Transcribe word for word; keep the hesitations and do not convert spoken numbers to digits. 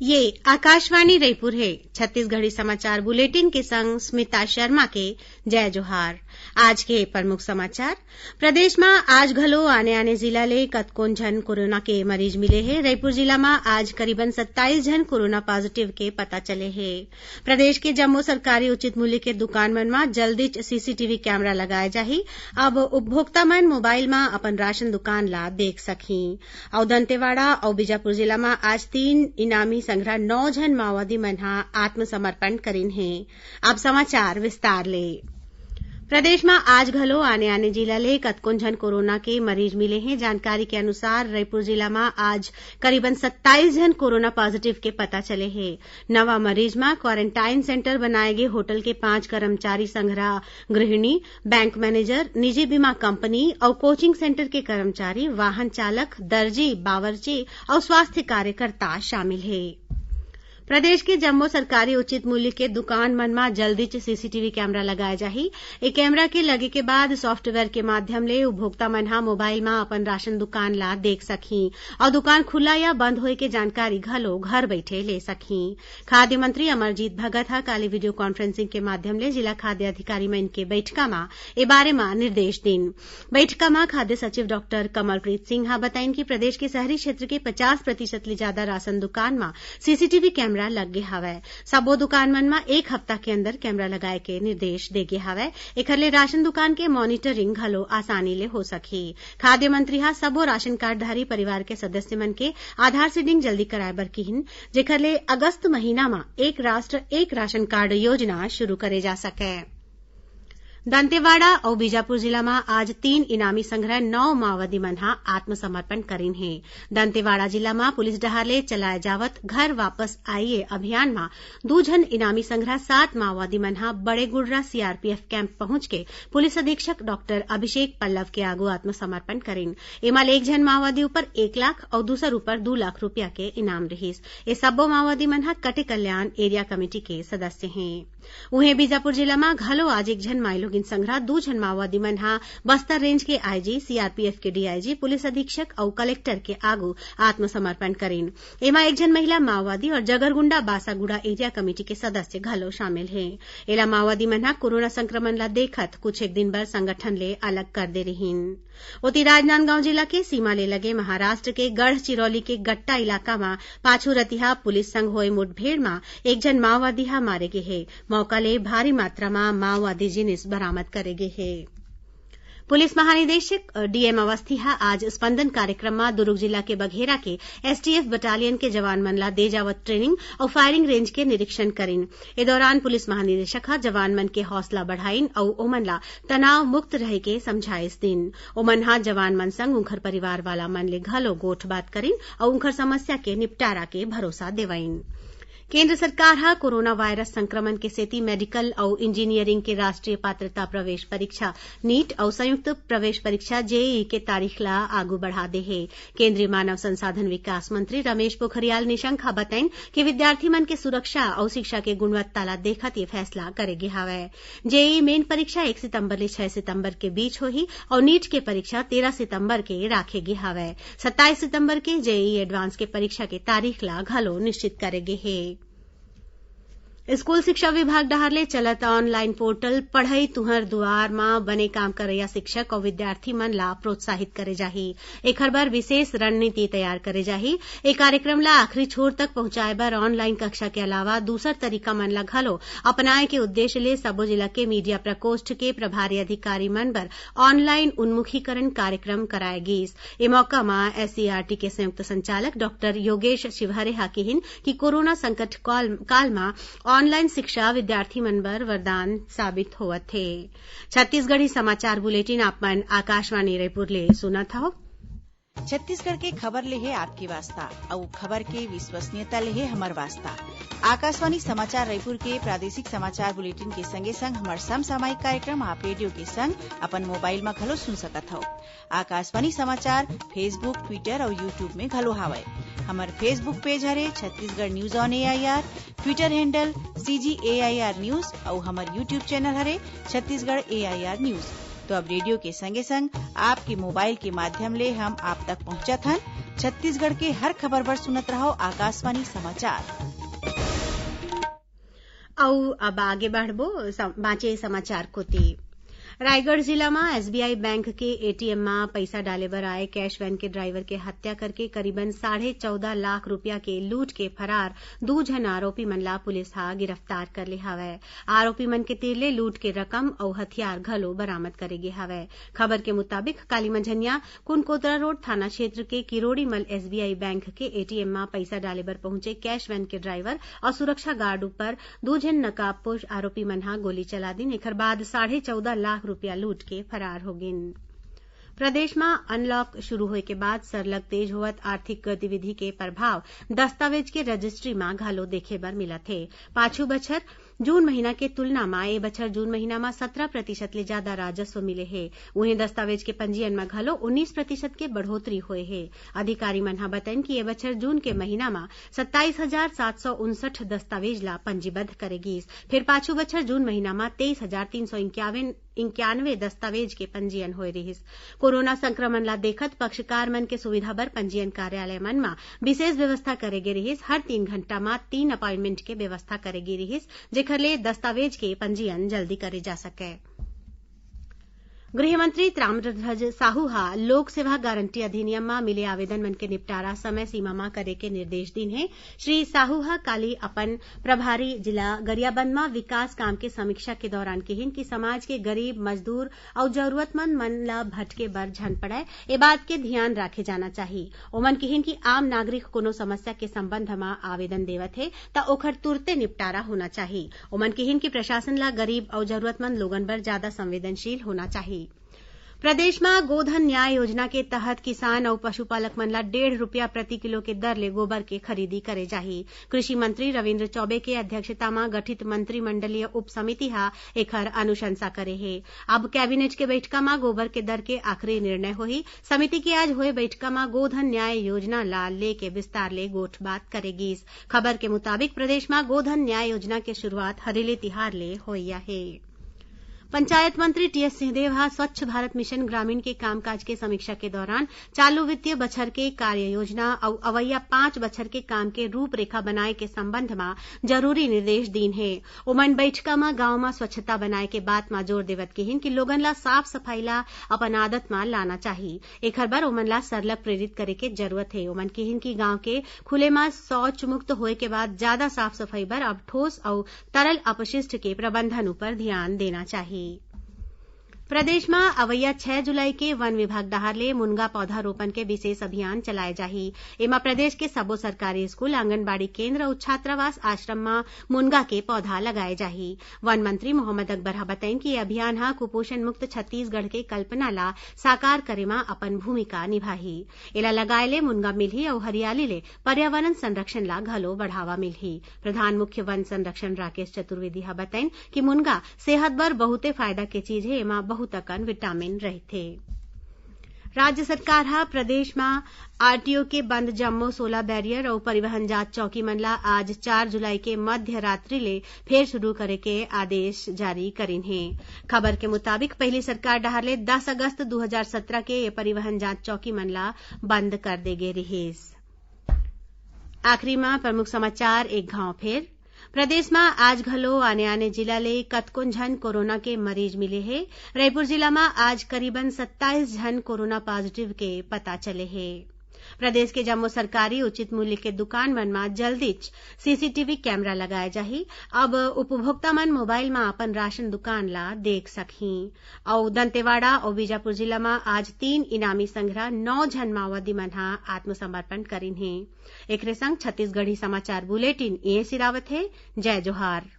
ये आकाशवाणी रईपुर हे। छत्तीसगढ़ी समाचार बुलेटिन के संग स्मिता शर्मा के जय जोहार। आज के प्रमुख समाचार। प्रदेश म आज घलो आने-आने जिला ले कतकोन झन कोरोना के मरीज मिले हे। रईपुर जिला म आज करीबन सत्ताईस झन कोरोना पॉजिटिव के पता चले हे। प्रदेश के जम्मो सरकारी उचित मूल्य के दुकान मन म जल्दीच सीसीटीवी कैमरा लगाए जाही। अब उपभोक्ता मन मोबाइल म अपन राशन दुकान ला देख सकही। अउ दंतेवाड़ा अउ बीजापुर जिला म आज तीन इनामी संघरा नौ झन माओवादी मन ह आत्मसमर्पण करिन हे। अब समाचार विस्तार ले। प्रदेश म आज घलो आने-आने जिला ले कतकोन झन कोरोना के मरीज मिले हे। जानकारी के अनुसार, रईपुर जिला म आज करीबन सत्ताईस झन कोरोना पॉजिटिव के पता चले हे। नवा मरीज म क्वारंटाइन सेंटर बनाए गे होटल के पांच कर्मचारी संघरा गृहिणी, बैंक मैनेजर, निजी बीमा कंपनी अउ कोचिंग सेंटर के कर्मचारी, वाहन चालक, दर्जी, बावर्ची अउ स्वास्थ्य कार्यकर्ता शामिल हे। प्रदेश के जम्मो सरकारी उचित मूल्य के दुकान मन म जल्दीच सीसीटीवी कैमरा लगाए जाही। ए कैमरा के लगे के बाद सॉफ्टवेयर के माध्यम ले उपभोक्ता मन ह मोबाइल म अपन राशन दुकान ला देख सकही अउ दुकान खुला या बंद होए के जानकारी घलो घर बइठे ले सकही। खाद्य मंत्री अमरजीत भगत ह काली वीडियो कॉन्फ्रेंसिंग के माध्यम ले जिला खाद्य अधिकारी मन के बइठका म ए बारे म निर्देश दीन। बइठका म खाद्य सचिव डॉक्टर कमलप्रीत सिंह ह बताइन कि प्रदेश के शहरी क्षेत्र के पचास प्रतिशत ले जादा राशन दुकान म सीसीटीवी कैमरा लग गे हवय। सबो दुकान मन म एक हफ्ता के अंदर कैमरा लगाए के निर्देश दे गे हवय। एखर ले राशन दुकान के मॉनिटरिंग घलो आसानी ले हो सकही। खाद्य मंत्री ह सबो राशन कार्डधारी परिवार के सदस्य मन के आधार सीडिंग जल्दी कराए बर किहिन, जेखर ले अगस्त महीना म एक राष्ट्र एक राशन कार्ड योजना शुरू करे जा सकय। दंतेवाड़ा अउ बीजापुर जिला म आज तीन इनामी संघरा नौ माओवादी मन ह आत्मसमर्पण करिन हे। दंतेवाड़ा जिला म पुलिस डहार ले चलाए जावत घर वापस आइए अभियान म दू झन इनामी संघरा सात माओवादी मन ह बड़ेगुडरा सीआरपीएफ कैंप पहुंच के पुलिस अधीक्षक डॉक्टर अभिषेक पल्लव के आगू आत्मसमर्पण करिन। एमा ले एक झन माओवादी ऊपर एक लाख अउ दूसर ऊपर दू लाख रुपया के इनाम रिहिस। ए सब्बो माओवादी मन ह कटेकल्याण एरिया कमेटी के सदस्य हें। उहें, बीजापुर जिला म घलो आज एक झन माईलोगिन संघरा दू झन माओवादी मन ह बस्तर रेंज के आईजी, सीआरपीएफ के डीआईजी, पुलिस अधीक्षक अउ कलेक्टर के आगू आत्मसमर्पण करिन। एमा एक झन महिला माओवादी अउ जगरगुंडा बासागुड़ा एरिया कमेटी के सदस्य घलो शामिल हे। एला माओवादी मन ह कोरोना संक्रमण ला देखत कुछ एक दिन बर संगठन ले अलग कर दे रिहिन। ओती, राजनांदगांव जिला के सीमा ले लगे महाराष्ट्र के गढ़चिरौली के गट्टा इलाका म पाछू रतिहा पुलिस संग होए मुठभेड़ म एक झन माओवादी ह मारे गे हे। मौका ले भारी मात्रा म माओवादी जिनिस बरामद करे गे हे। पुलिस महानिदेशक, अ, डीएम अवस्थी ह आज स्पंदन कार्यक्रम म दुर्ग जिला के बघेरा के एसटीएफ बटालियन के जवान मन ला दे जावत ट्रेनिंग अउ फायरिंग रेंज के निरीक्षण करिन। ए दौरान पुलिस महानिदेशक ह जवान मन के हौसला बढ़ाइन अउ ओमन ला तनाव मुक्त रहे के समझाइस दिन। ओमन ह जवान मन संग उंखर परिवार वाला मन ले घलो गोठ बात करिन अउ उंखर समस्या के निपटारा के भरोसा देवइन। केंद्र सरकार ह कोरोना वायरस संक्रमण के सेती मेडिकल अउ इंजीनियरिंग के राष्ट्रीय पात्रता प्रवेश परीक्षा नीट अउ संयुक्त प्रवेश परीक्षा जेईई के तारीख ला आगू बढ़ा दे हे। केंद्रीय मानव संसाधन विकास मंत्री रमेश पोखरियाल निशंक ह बतइन कि विद्यार्थी मन के सुरक्षा अउ शिक्षा के गुणवत्ता ला देखत ये फैसला करे गे हावय। जेईई मेन परीक्षा एक सितंबर ले छह सितंबर के बीच होही अउ नीट के परीक्षा तेरह सितंबर के राखे गे हावय। सत्ताईस सितंबर के जेईई एडवांस के परीक्षा के तारीख ला घलो निश्चित करे गे हे। स्कूल शिक्षा विभाग डहार ले चलत ऑनलाइन पोर्टल पढ़ई तुंहर दुआर म बने काम करइया शिक्षक अउ विद्यार्थी मन ला प्रोत्साहित करे जाही। एखर बर विशेष रणनीति तैयार करे जाही। ए कार्यक्रम ला आखिरी छोर तक पहुंचाए बर ऑनलाइन कक्षा के अलावा दूसर तरीका मन ला घलो अपनाए के उद्देश्य ले सबो जिला के मीडिया प्रकोष्ठ के प्रभारी अधिकारी मन बर ऑनलाइन उन्मुखीकरण कार्यक्रम कराए गीस। ए मौका म एससीईआरटी के संयुक्त संचालक डॉक्टर योगेश शिवहरे ह किहिन कि कोरोना संकट काल, काल म ऑनलाइन शिक्षा विद्यार्थी मन बर वरदान साबित होवत हे। छत्तीसगढ़ी समाचार बुलेटिन आप मन आकाशवाणी रायपुर ले सुनत हव। छत्तीसगढ़ के खबर ले हे आपके वास्ता, अउ खबर के विश्वसनीयता ले हे हमर वास्ता। आकाशवाणी समाचार रायपुर के प्रादेशिक समाचार बुलेटिन के संगे संग हमर समसामयिक कार्यक्रम आप रेडियो के संग अपन मोबाइल म घलो सुन सकत हव। आकाशवाणी समाचार Facebook, Twitter अउ YouTube में घलो हावय। हमर Facebook पेज हरे Chhattisgarh news on AIR, Twitter handle CG AIR news अउ हमर YouTube चैनल हरे छत्तीसगढ़ एआईआर न्यूज। तो अब रेडियो के संगे संग आपके मोबाइल के माध्यम ले हम आप तक पहुंचत हन। छत्तीसगढ़ के हर खबर बर सुनत रहव आकाशवाणी समाचार। अउ अब आगे बढ़बो सम-, बांचे समाचार कोति। रायगढ़ जिला म एसबीआई बैंक के एटीएम म पइसा डाले बर आए कैश वैन के ड्राइवर के हत्या करके करीबन साढ़े चौदह लाख रुपया के लूट के फरार दू झन आरोपी मन ला पुलिस ह गिरफ्तार कर ले हवय। आरोपी मन के तीर ले लूट के रकम अउ हथियार घलो बरामद करे गे हवय। खबर के मुताबिक, काली मंझनिया कुनकोदरा रोड थाना क्षेत्र के किरोड़ीमल एसबीआई बैंक के एटीएम म पइसा डाले बर पहुंचे कैश वैन के ड्राइवर अउ सुरक्षा गार्ड ऊपर दू झन नकाबपोश आरोपी मन ह गोली चला दिन। एखर बाद साढ़े चौदह लाख रुपया लूट के फरार हो गिन। प्रदेश म अनलॉक शुरू होए के बाद सरलग तेज होवत आर्थिक गतिविधि के प्रभाव दस्तावेज के रजिस्ट्री म घलो देखे बर मिलत हे। पाछू बछर जून महीना के तुलना म ए बछर जून महीना म सत्रह प्रतिशत ले जादा राजस्व मिले हे। उहें, दस्तावेज के पंजीयन म घलो उन्नीस प्रतिशत के बढ़ोतरी होए हे। अधिकारी मन ह बतइन कि ए बछर जून के महीना म सत्ताईस हजार सात सौ उनसठ दस्तावेज ला पंजीबद्ध करे गीस, फेर पाछू बछर जून महीना म तेईस हजार तीन सौ इक्यावन इक्यानवे दस्तावेज के पंजीयन होए रिहिस। कोरोना संक्रमण ला देखत पक्षकार मन के सुविधा बर पंजीयन कार्यालय मन म विशेष व्यवस्था करे गे रिहिस। हर तीन घंटा म तीन अपॉइंटमेंट के व्यवस्था करे गे रिहिस, जेखर ले दस्तावेज के पंजीयन जल्दी करे जा सकय। गृह मंत्री ताम्रध्वज साहू ह लोक सेवा गारंटी अधिनियम म मिले आवेदन मन के निपटारा समय सीमा म करे के निर्देश दीन हे। श्री साहू ह काली अपन प्रभारी जिला गरियाबंद म विकास काम के समीक्षा के दौरान किहिन कि समाज के गरीब, मजदूर अउ जरूरतमंद मन ल भटके बर झन पड़य, ए बात के धियान राखे जाना चाही। ओमन किहिन कि आम नागरिक कोनो समस्या के संबंध म आवेदन देवत हे, त ओखर तुरते निपटारा होना चाही। ओमन किहिन कि प्रशासन ला गरीब अउ जरूरतमंद लोगन बर जादा संवेदनशील होना चाही। प्रदेश म गोधन न्याय योजना के तहत किसान अउ पशुपालक मन ला डेढ़ रुपया प्रति किलो के दर ले गोबर के खरीदी करे जाही। कृषि मंत्री रविंद्र चौबे के अध्यक्षता म गठित मंत्रिमंडलीय उप समिति ह एखर अनुशंसा करे हे। अब कैबिनेट के बइठका म गोबर के दर के आखिरी निर्णय होही। समिति के आज होए बइठका म गोधन न्याय योजना ला लेके विस्तार ले गोठबात करे गीस। खबर के मुताबिक, प्रदेश म गोधन न्याय योजना के शुरुआत हरेली तिहार ले होइया हे। पंचायत मंत्री टीएस सिंहदेव ह स्वच्छ भारत मिशन ग्रामीण के कामकाज के समीक्षा के दौरान चालू वित्तीय बछर के कार्य योजना अउ अवइया पांच बछर के काम के रूपरेखा बनाए के संबंध म जरूरी निर्देश दीन हे। ओमन बइठका म गांव म स्वच्छता बनाए के बात म जोर देवत किहिन कि लोगन ला साफ सफाई ला अपन आदत म लाना चाही। एखर बर ओमन ला सरलग प्रेरित करे के जरूरत हे। ओमन किहिन कि गांव के खुले म शौच मुक्त होए के बाद जादा साफ सफाई बर अब ठोस अउ तरल अपशिष्ट के प्रबंधन ऊपर ध्यान देना चाही। प्रदेश म अवइया छै जुलाई के वन विभाग डहार ले मुनगा पौधा रोपण के विशेष अभियान चलाए जाही। एमा प्रदेश के सबो सरकारी स्कूल, आंगनबाड़ी केंद्र अउ छात्रावास आश्रम म मुनगा के पौधा लगाए जाही। वन मंत्री मोहम्मद अकबर ह बतइन कि ये अभियान ह कुपोषण मुक्त छत्तीसगढ़ के कल्पना ला साकार करे म अपन भूमिका निभाही। एला लगाए ले मुनगा मिलही अउ हरियाली ले पर्यावरण संरक्षण ला घलो बढ़ावा मिलही। प्रधान मुख्य वन संरक्षण राकेश चतुर्वेदी ह बतइन कि मुनगा सेहत बर बहुते फायदा के चीज हे, एमा बहुत अकन विटामिन रहिथे। राज्य सरकार ह प्रदेश म आरटीओ के बंद जम्मो सोलह बैरियर अउ परिवहन जांच चौकी मन ला आज चार जुलाई के मध्य रात्रि ले फेर शुरू करे के आदेश जारी करिन हे। खबर के मुताबिक, पहिली सरकार डहार ले दस अगस्त दू हजार सत्रह के ये परिवहन जांच चौकी मन ला बंद कर दे गे रिहिस। आखिरी म प्रमुख समाचार एक घांव फेर। प्रदेश म आज घलो आने-आने जिला ले कतकोन झन कोरोना के मरीज मिले हे। रईपुर जिला म आज करीबन सत्ताईस झन कोरोना पॉजिटिव के पता चले हे। प्रदेश के जम्मो सरकारी उचित मूल्य के दुकान मन म जल्दीच सीसीटीवी कैमरा लगाए जाही। अब उपभोक्ता मन मोबाइल म अपन राशन दुकान ला देख सकही। अउ दंतेवाड़ा अउ बीजापुर जिला म आज तीन इनामी संघरा नौ झन माओवादी मन ह आत्मसमर्पण करिन हे। एकरे संग छत्तीसगढ़ी समाचार बुलेटिन ए सिरावत हे। जय जोहार।